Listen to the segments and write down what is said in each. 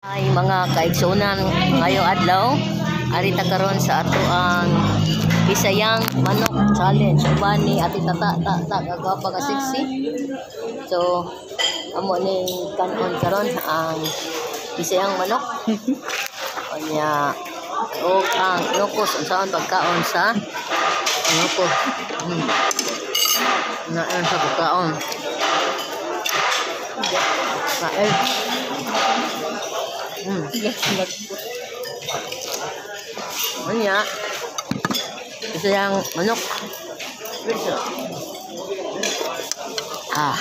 Ay, mga kaigsunan, ngayong adlaw ari ta karon sa ato ang Bisayang Manok Challenge uban ni Ate Tata ta ta kagwapa ka sexy. So amo ning kanon karon ang Bisayang manok. Unya og ang nukos, unsaon pagkaon sa nukos. Na sa pagkaon. Kain. Unya, Bisayang manok. Ah.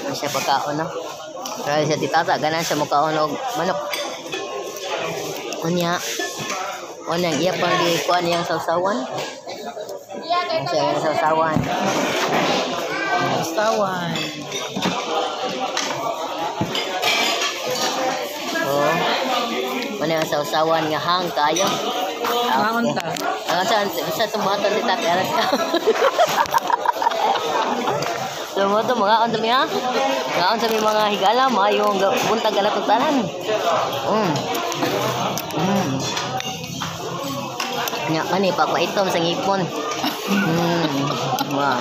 Ano siya pagkaon, no? Kaya siya titata, ganan siya mukaon og manok. Unya, unya, iya pang gikuan niyang sawsawan. Ang siya yung sawsawan. Tawan. Oh. Ano yung sawsawan nga hang kayo. Maon ta. Ang sa tumuhaton ti tati arat ka. So mo to mga on ha. Mga on sa mi mga higala maayong buntag ka natong tanan. Nya kani papaitom sa ngipon. Wow.